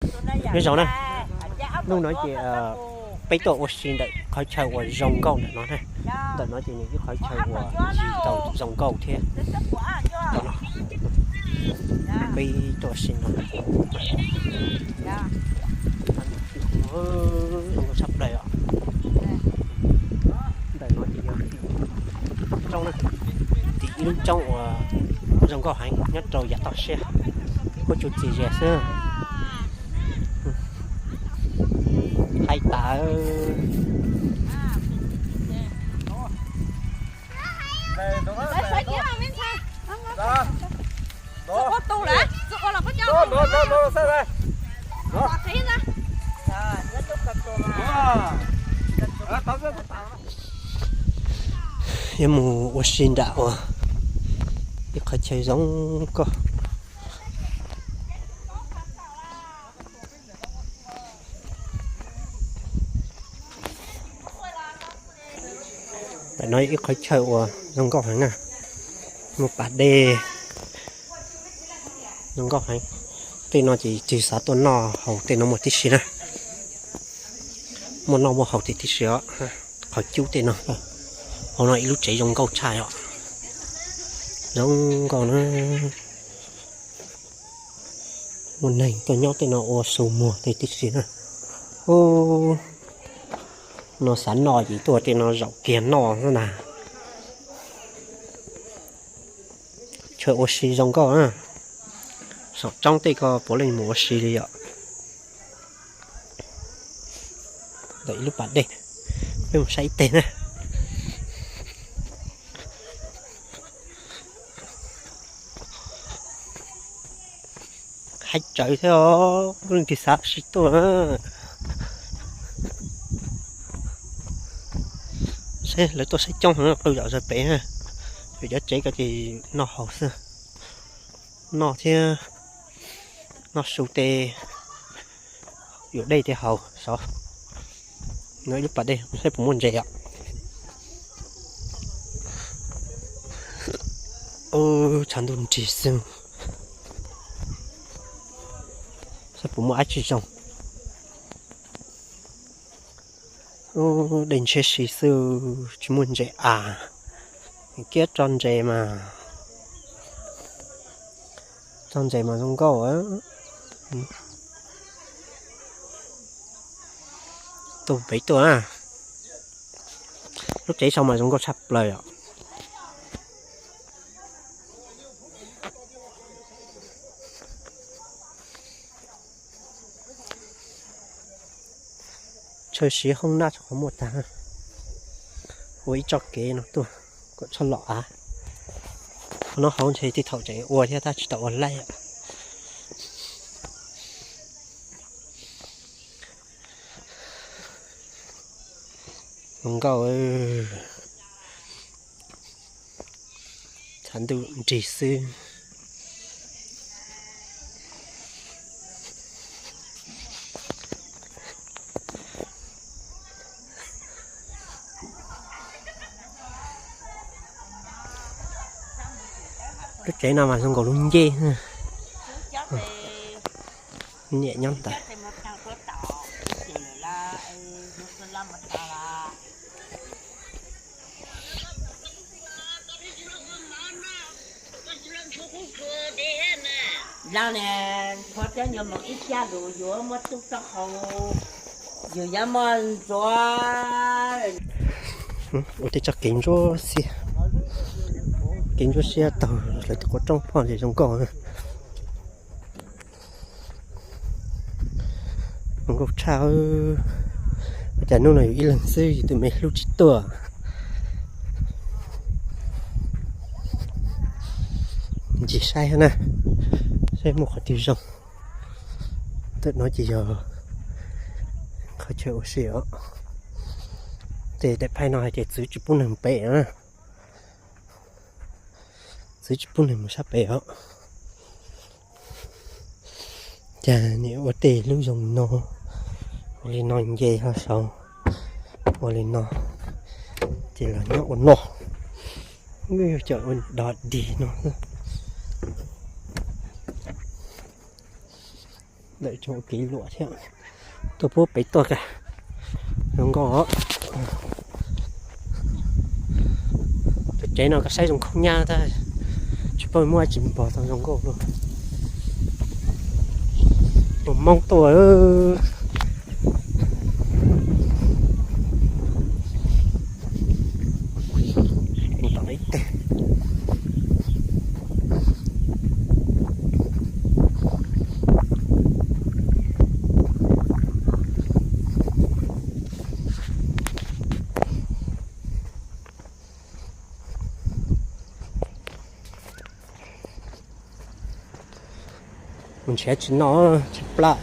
Nyob zoo na, hnub no ces peb tuaj ua si ntawm qhov chaw uas zoo nkauj ntawm no na. Ntawm no ces nws ib qhov chaw uas yig tau zoo nkauj thiab. Peb tuaj ua si no zoo nkauj tshaj plaws os. Ntawm no ces yog tim roob na, tim ib lub roob uas zoo nkauj heev nyob rau yav toj siab, huab tsuj txias ze xwb. Haib tas. Yuav mus ua si nram uas ib qhov chaw zoo nkauj. Ntawm no ib qhov chaw uas zoo nkauj heev na, muaj pas dej zoo nkauj heev. Tej no ces tsis xav tuaj noj haus tej no muaj tib si na. Muaj noj muaj haus tiag tib si os. Qhov cub tej no, hauv no ib lub tsev zoo nkauj tshaj os. Zoo nkauj na. Muaj neeg tuaj nyob tej no ua xu muag tej tib si na. Ub, no xav noj ces tuaj tej no zaum kiag noj xwb na. Chaw ua si zoo nkauj na. Saum roob tej ko puav leej mus ua si li yom. Ntawm ib lub pas dej, peb mus saib ib teg na. Haib tsawv thiab os, leej twg xav sim tuaj. Saib lawv tuaj saib coob heev, qw zom zaws pem na. Vim cov tsev ko ces noj haus xwb, noj thiab noj su tej, yuav dej tej haus saud. No ib lub pas dej saib puas muaj ntses os. Tshav ntuj nrig xwb, saib puas muaj dab tsi zoo. Ub, dej ntshiab si xwb tsis muaj ntses as. Kiab tso ntses mas, tso ntses mas zoo nkauj. Tuaj pem tuaj na, lub tsev sau mas zoo nkauj tshaj plaws os. Chaw siv hoob nab tso qhov muaj tag. Ua ib txoj kev no tuaj kom txhob los av. Qhov no hauv ntshe tej thaum tseem ua thiab tab tsis tau ua laij. Zoo nkauj, tshav ntuj nrig xwb. Lub tsev no mas zoo nkaus lub ncej. Niam nyob ntawd. Ua tej txoj kev ntsuab xiab, kev ntsuab xiab taug lawv tej qhov rooj phoj ntses zoo nkauj. Zoo nkauj tshaj. Ua cas hnub no yus ib leeg xwb yus tus me hlub tsis tuaj. Ncig saib na, saib muaj qhov twg zoo. Ntawm no ces yog qhov chaw ua si os. Ces daim phaij no hais tias txwv tsis pub neeg pem na. Txwv tsis pub neeg mus sab pem os. Cas niam ua tej lub zoo no, ua li no nce hlo saud, ua li no, ces los nyob ua no, cov ua dog dig no xwb. Tawm tso kev luam thiab. Tuaj puag pem tuaj kiag. Zoo nkauj os. Tus tsev no koj saib zoo nkauj nyab tab tsis paub muaj dab tsi npog tau zoo nkauj luaj. Tus Hmoob tuaj. Mus tom no ib teg. Mus nrhiav tsis noj, tsis plab.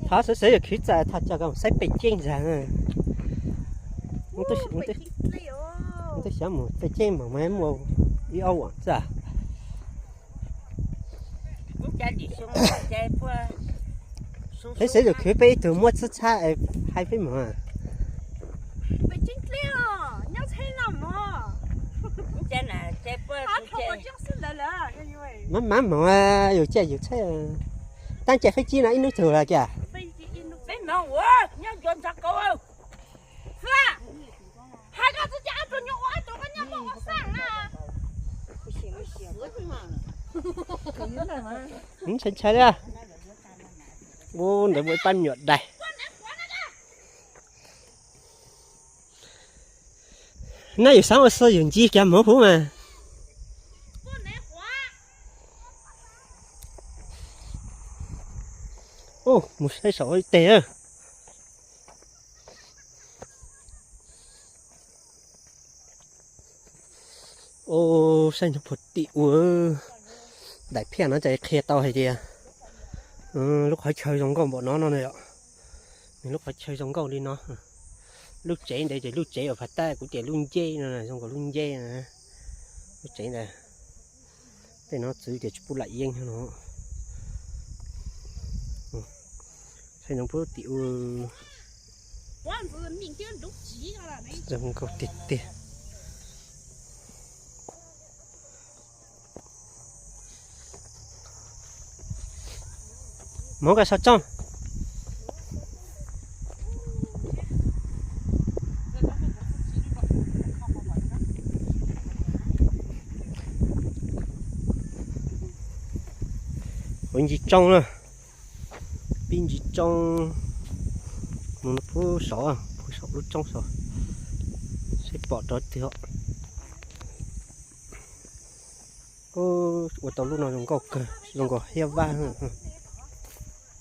Thov sawv sawv yog khwv txawm thov coj koj saib pej ceeb ntag. Twb xyov mus pej ceeb mas muaj ib ob vam txaj. Peb xwv yus khwv peb ib tug muab txhab txhab hais peb mus. Mab mab mus yus caij yus txhab. Tab caij feb tsib no ib hnub twg los kiag. Ntshai ntshai li. Ub, ntawd muaj ib pab me nyuam dais. Nab yus xav ua xwb yus ncig kiag mus huv mas. Ub, mus saib saum ib teg. Ub, saib nyob puag tim ub. Daim phiaj no ces qhia tau hais tias lub qhov chaw zoo nkauj npaum no no yom. Nws lub qhov chaw zoo nkauj li no. Lub tsev ntawd ces lub tsev uas phav tab kuv tias lub nceb no zoo nkaus lub nceb no. Lub tsev ntawd tej no txwv tias tsis pub lam yeeb no. Saib no puag tim ub. Zoo nkauj tiag tiag. Mus koj sau tsooj. Ua ncig tsoo na. Pib ncig tsoo mus puag saum, puag saum lub tsoob saud, seb pom rov twg. Ua tau lub no zoo nkauj kawg, zoo nkaus hiab vab.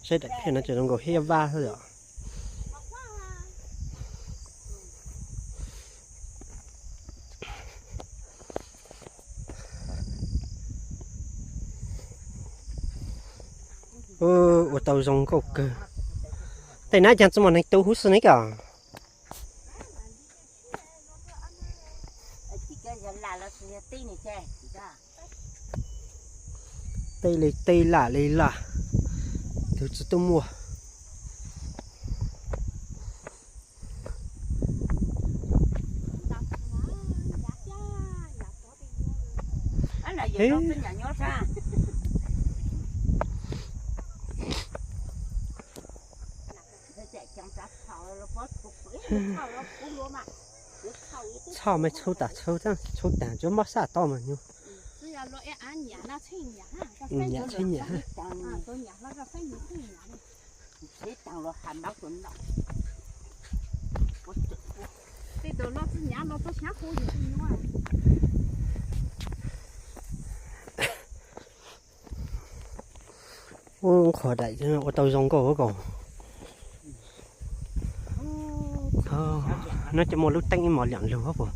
Saib daim phiaj no ces zoo nkaus hiab vab xwb yom. Ua tau zoo nkauj kawg. Tej nab caag tsi muaj neeg tu huv xwb ne koj. Tej li tej lam li lam, twb tsi tuaj muaj. Txhoj mas txhub tas txhub, txhub tas tsuas mob saj tau mas nyuj. Nyiam txhub nyiam. Ub, qhov daim ua tau zoo nkauj koj. No ces muaj lub teeb ib mos liam lug puas.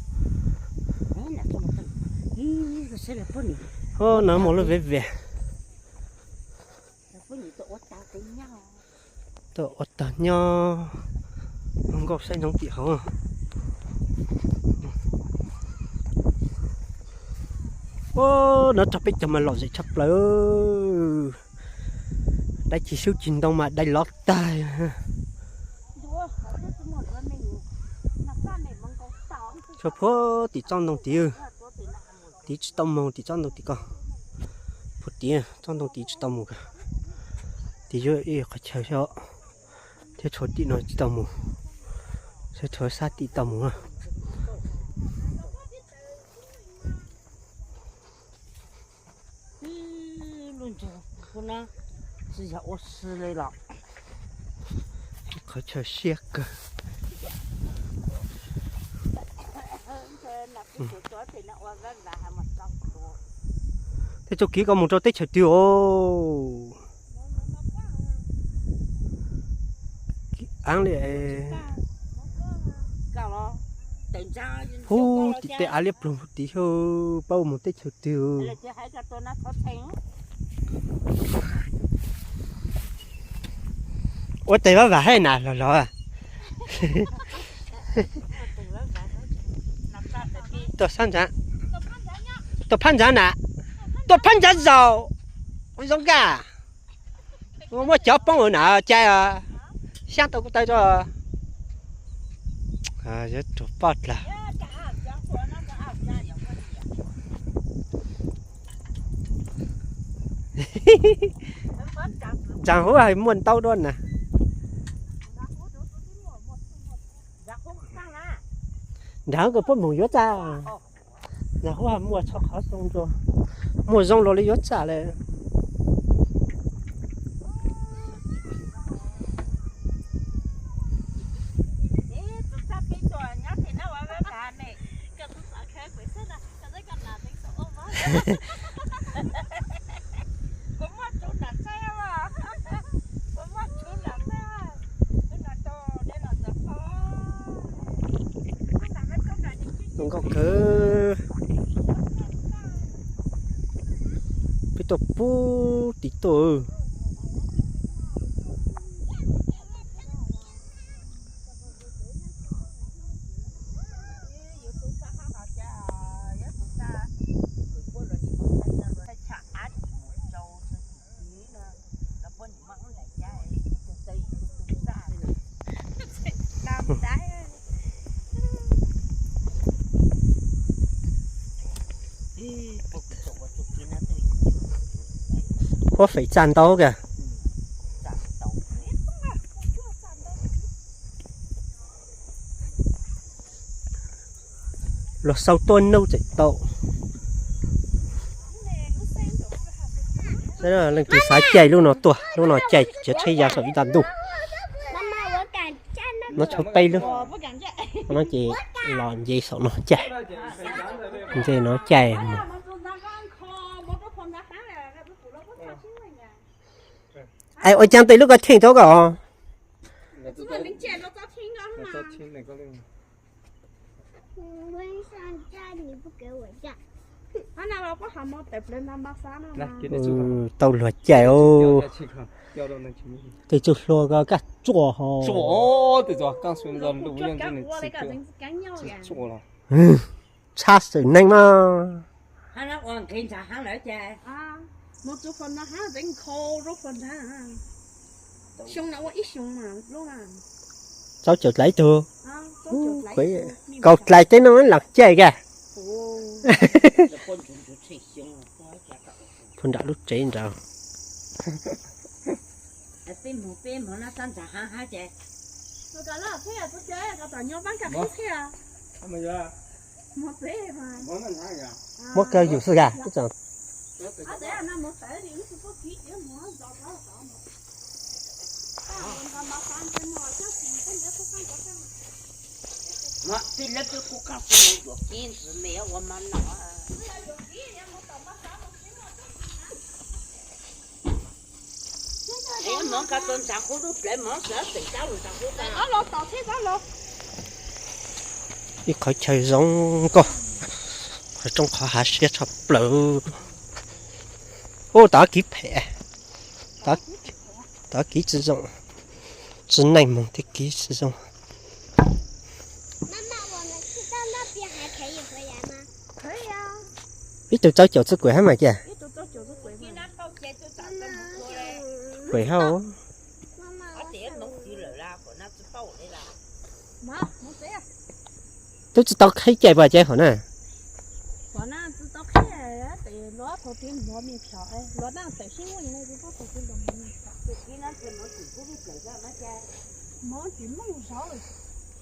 No muaj lub vev vev. Tuaj ua tag nyob, zoo nkauj saib ntsoov tim hauv. Ub, no rog peb cog mas lom zem tshaj plaws. Dai cig xyoob cig ntoo mas dai lov tag. Tshuav puag tim tsob ntoo tid, tid tsis tau mus tim tsob ntoo tim ko. Puag tim tsob ntoo tid tsis tau mus. Tid yuav ib qhov chaw xwb, thiab tshuav tim no tsis tau mus, thiab tshuav sab tim tau mus. Qhov chaw siab kawg. Tej txoj kev ko mus rau teb chaws twg os? Av li, hu tim tej av liab ploog tid, pab mus teb chaws twg. Ua tes vaj vam hab na los los. Tuaj phab ntsav, tuaj phab ntsav na, tuaj phab ntsav zaum zoo nkauj. Muab cov poob na cai, xyab tau kuv taw tso. Yuav rau poj dlaag. Ntsaag huv muaj ntaub dua na. Nrag ko puab moog yuav txaj. Ntsaag huv muaj txhua qhov zoo, muaj zoo los li yuav txaj le. Zoo nkauj kawg. Peb tuaj puag tim tuaj. Huab feem txaj ntau kawg. Luag xau tuaj nub tseem tau. Leej twg xav caij lub no tuaj, lub no caij tsis tsheb ya saum ib nta ntuj. No tshuav peb lub, no ces los nce saum no caij, nce no caij mus. Es ua caag tes lub ko cheej tau ko. Tau luag caij os. Tej txuj hlua ko kaj tsuaj ho. Tshaj xwm neeg mas. Tau caum dlais tug. Kaum dlais teb no los caij kag. Puag nram lub tsev nrad. Muab kawg yus xwb kag. Ib qhov chaw zoo nkauj, qhov rooj qhov hav siab tshaj plaws. Ub, tod kiv phem, tod kiv tsis zoo, tsis neej moog thiab kiv tsis zoo. 可以啊。Ib tug rau caum txuj kuem hab mas kiag. Kuem hab. Twb tsis tau qhib cai puas cai hov na.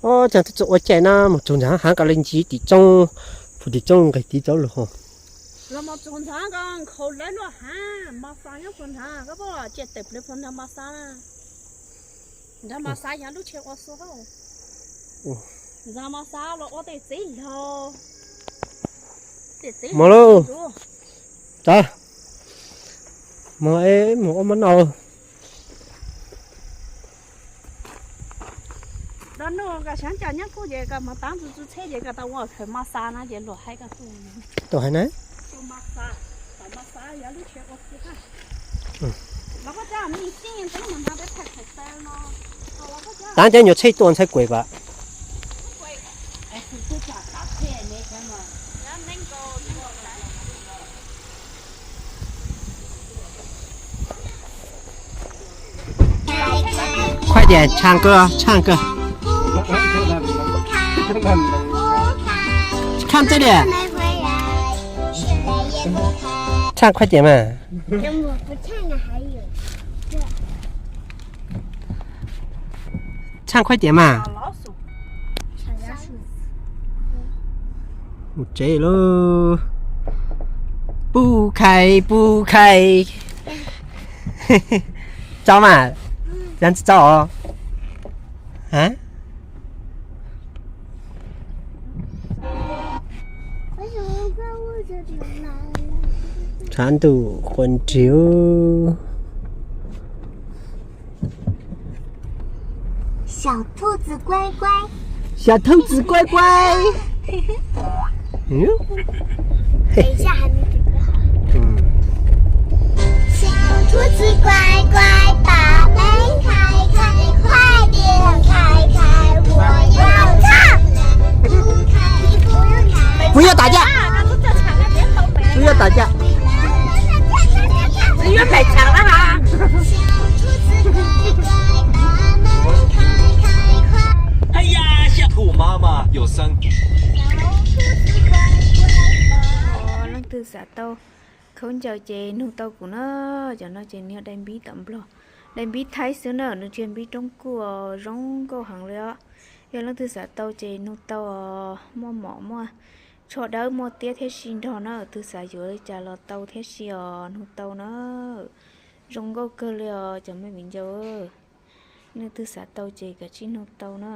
Ob, tsaag twb tsis ua cai na, mus tsaug ntawd haav ko le ntsiv tim tsoob, pum tim tsoob nqes tiv tsoob lug hov. Los mus tsaug ntawd ko nkhaus lawv luaj haav, mas xav nyob puag ntawd ko, cia tawm plawv puag ntawd mas xav na. Ntawd mas xav yog lub tsheb ua xu hauj. Ntawd mas xav los ua tej txiv laug. Mus lauj. Tod. Mus, mus ua mov noj. Rau nuj koj xyov cas nyob kuj ces koj mus tav ntxu txu tsheb ces koj tau ua khaws mas xav na ces luag hais koj tuaj. Tuaj hais na. Tav cov nyuag tsheb tuaj ntxhais kuem pam. Khuaj tias tshaaj kawg, tshaaj kawg. Khaj teb li. Tshaaj khuaj tias mas. Tshaaj khuaj tias mas. Mus tsev lauj. Pub khai, pub khai. Tso mas. Yog tsis tso os. Ha? Tshav ntuj quas nrig. 小兔子乖乖。小兔子乖乖。等一下，还没准备好。嗯。小兔子乖乖，把门开开，快点开开，我要唱。不要打架，不要打架。 哎呀，兔妈妈有三。 Leej twg xav tau khaub ncaws ces nug tau kuv na. Cov no ces nws yog dai npib tom Nplog, dai npib Thaib xwb na, nws tsis yog npib Roob Kuj, zoo nkauj heev li os. Yog leej twg xav tau ces nug tau, muaj mom muaj tsho dawb muaj tiab thiab si nrog na, twg xav yuav li cas los tau thiab si os, nug tau na. Zoo nkauj kawg li os cov me viv ncaus. Leej twg xav tau ces kav tsij nug tau na.